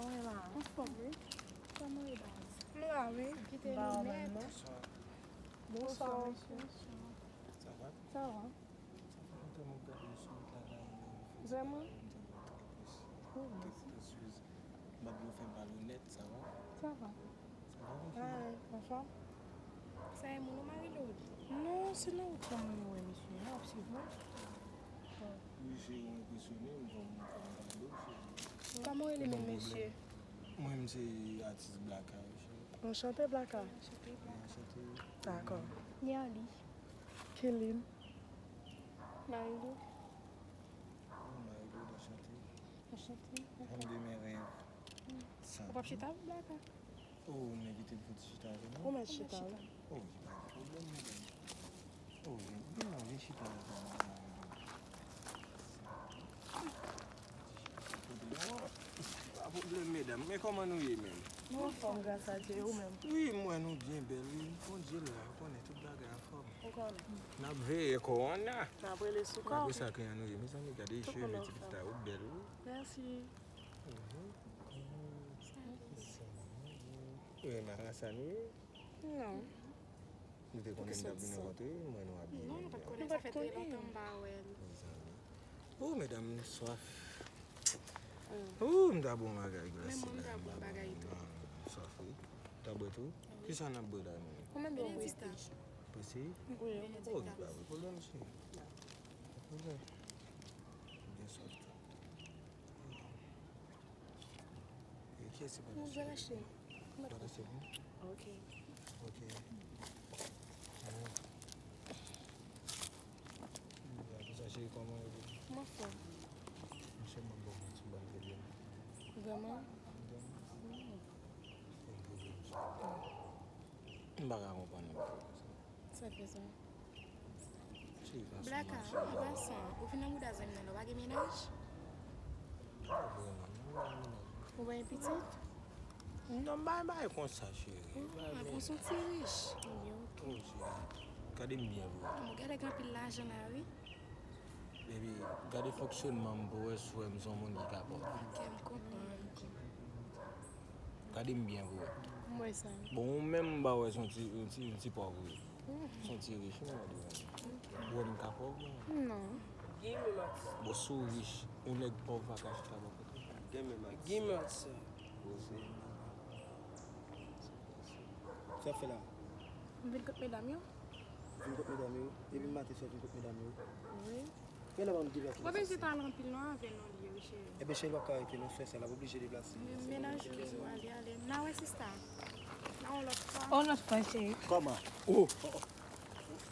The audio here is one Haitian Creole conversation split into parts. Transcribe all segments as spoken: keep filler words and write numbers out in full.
Anfòm, wi. Kòman e baz? M la, wi. Kite nou nèt. Bonswa, mesye. Sa va? Sa va. Sa fè lontan m ap gade w sou wout la, la, la. Vrèman? Wi, mèsi. M ap di w fè m pale w nèt, sa va? Sa va. Sa va, anfòm? Sa e moun ou mari Lori? Non, se nan wout la mwen wè misye. L ap swiv mwen. Wi, cheri, ou enpresyone m, fò m, fò m gade w, cheri. Kòman w rele menm, mesye? Mwen, m se atis Blaka, wi, cheri. Anchante, Blaka. Anchante. Dakò. Niali. Kelin. Marilou. Oh, Marilou, anchante. Anchante. Femme de mes rêves. Ou p ap chita, Blaka? Oh, m envite m pou ti chita avè nou. Ou mèt chita, wi. Oh, se pa gen pwoblèm, medam. Oh, vin, vin non, vin chita avè nou. Pa pwoblèm, medam. Men kòman nou ye menm? Nou anfòm, gras a Dye, e ou menm? Wi, m wè nou byen bèl, wi. Bondye la, ou konnen tout bagay anfòm. Ou konnen. N ap veye kò an la. N ap rele sou kò. Apre sa, kijan nou ye, mezanmi, gade cheve ti pitit la, ou bèl, wi. Mèsi. Mhm. Ou renmen Alassane, wi? Non. Nou te konnen n t ap vin rankontre, mwen nou ap vin. Non, nou pa t konnen, sa fè trè lontan m pa wè l. Mezanmi. Oh, medam, m swaf. Oh, m ta bon bagay glase la, m ta bon bagay tou. M swaf, wi. Ou ta bwè tou? Kisa n ap bwè la, nou? Ou menm bwè prestij. Prestij? Wi. Oh, pa gen pwoblèm, cheri. Pa gen pwoblèm. Byen swaf tou. E kiyès se pa nou bwè la, cheri? Ou pa t achte pou mwen? Ok. Ok. Apre sa, cheri, kòman ou ye? M anfòm. Monchè, m ap ba w manti, m pa gen pwoblèm. Vrèman? Vrèman. Wi. Gen pwoblèm, cheri. M pa ka konprann ou. Sa k fè sa? Blaka, an pasan, ou fin nan bouda zanmi nan, ou pa gen mennaj? Ou pa gen pitit? Non, m pa bay konsa, cheri. An, apre w se yon ti rich. Ebyen, ok. Oh, cheri. Gade m byen vre. An, ou gen anpil lajan la, wi. Baby, gade fonksyonman m pou wè si w wè m se yon moun ki ka pòv. Ok, m konprann. Gade m byen vre. M wè sa. Bon, ou menm m pa wè se yon ti, yon ti, yon ti pòv vre. Se yon ti rich, non, ou wè m ka pòv, non? Non. Bon, si w rich, yon nèg pòv pa ka chita bò kote w. Gen menm ak sa. Sa w fè la? M vin kot medam yo. Vin kot medam yo? Depi maten sou vin kot medam yo? Wi. Fè lè ban m deplase. Ou pa bezwen pale anpil non avè nou li ye, wi, cheri. Ebyen, cheri, l p ap ka rete non, frè, sa l ap oblije deplase. Men mennaj li, ale, ale. N a wè sista. N a wè lòt fwa. On lòt fwa, cheri. Kòman? Oh! Oh, oh.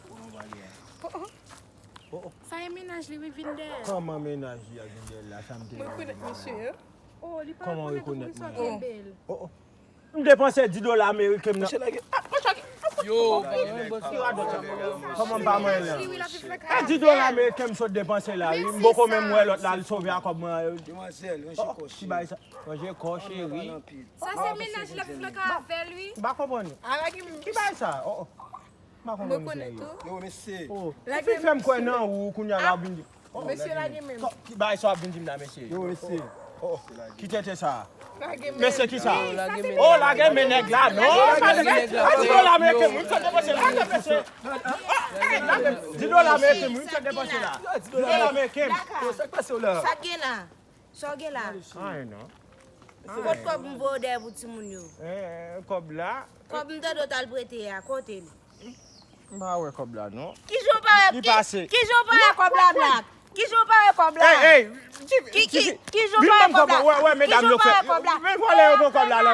Kòman w pale a? Oh, oh. Oh, oh. Sa e mennaj li, wi, vin dèyè. Kòman mennaj li a vin dèyè l la? Sa m te... Mwen rekonèt misye, hein? Oh, li pa rekonèt ou, wi, sa kenbe l. Oh, oh. M depanse di dola ameriken m nan. Yo, kòman m pa mwen la? E di dola ameriken m sot depanse la, wi. M poko menm wè lòt la, li sove a kòb mwen. Demwazèl, ranje kò, cheri. Ki bagay sa? Ranje kò, cheri. Sa se mennaj la, Blanka avè l, wi. M pa konprann. Ki bagay sa? Oh, oh. M pa konprann misye. Yo, mesye. Oh. Epi fè m kwè nan ou, kounye a la, w vin di. Mesye, lage men m. Ki bagay sa w ap vin di m la, mesye? Yo, mesye. Oh, ki tete sa? Mesye, ki sa? Oh, lage men nèg la, non. Di dola ameriken m, wi, m sot depanse la, mesye. Di dola ameriken m, wi, m sot depanse la. Di dola ameriken m. Yo, sa k pase w la? Sa k gen la? Sa w gen la? Anyen non. Kot kòb m voye w dèyè pou timoun yo? Eh, kòb la. Kòb m tande w t al prete a, kote l? M pa wè kòb la non. Kijan w pa wè, ki, kijan w pa wè kòb la, Black? Kijan w pa wè kòb la? Hey, hey, ki, ki, kijan w pa wè kòb la? Wè, wè, medam yo fè. Vin vòlè yo pran kòb la nan men.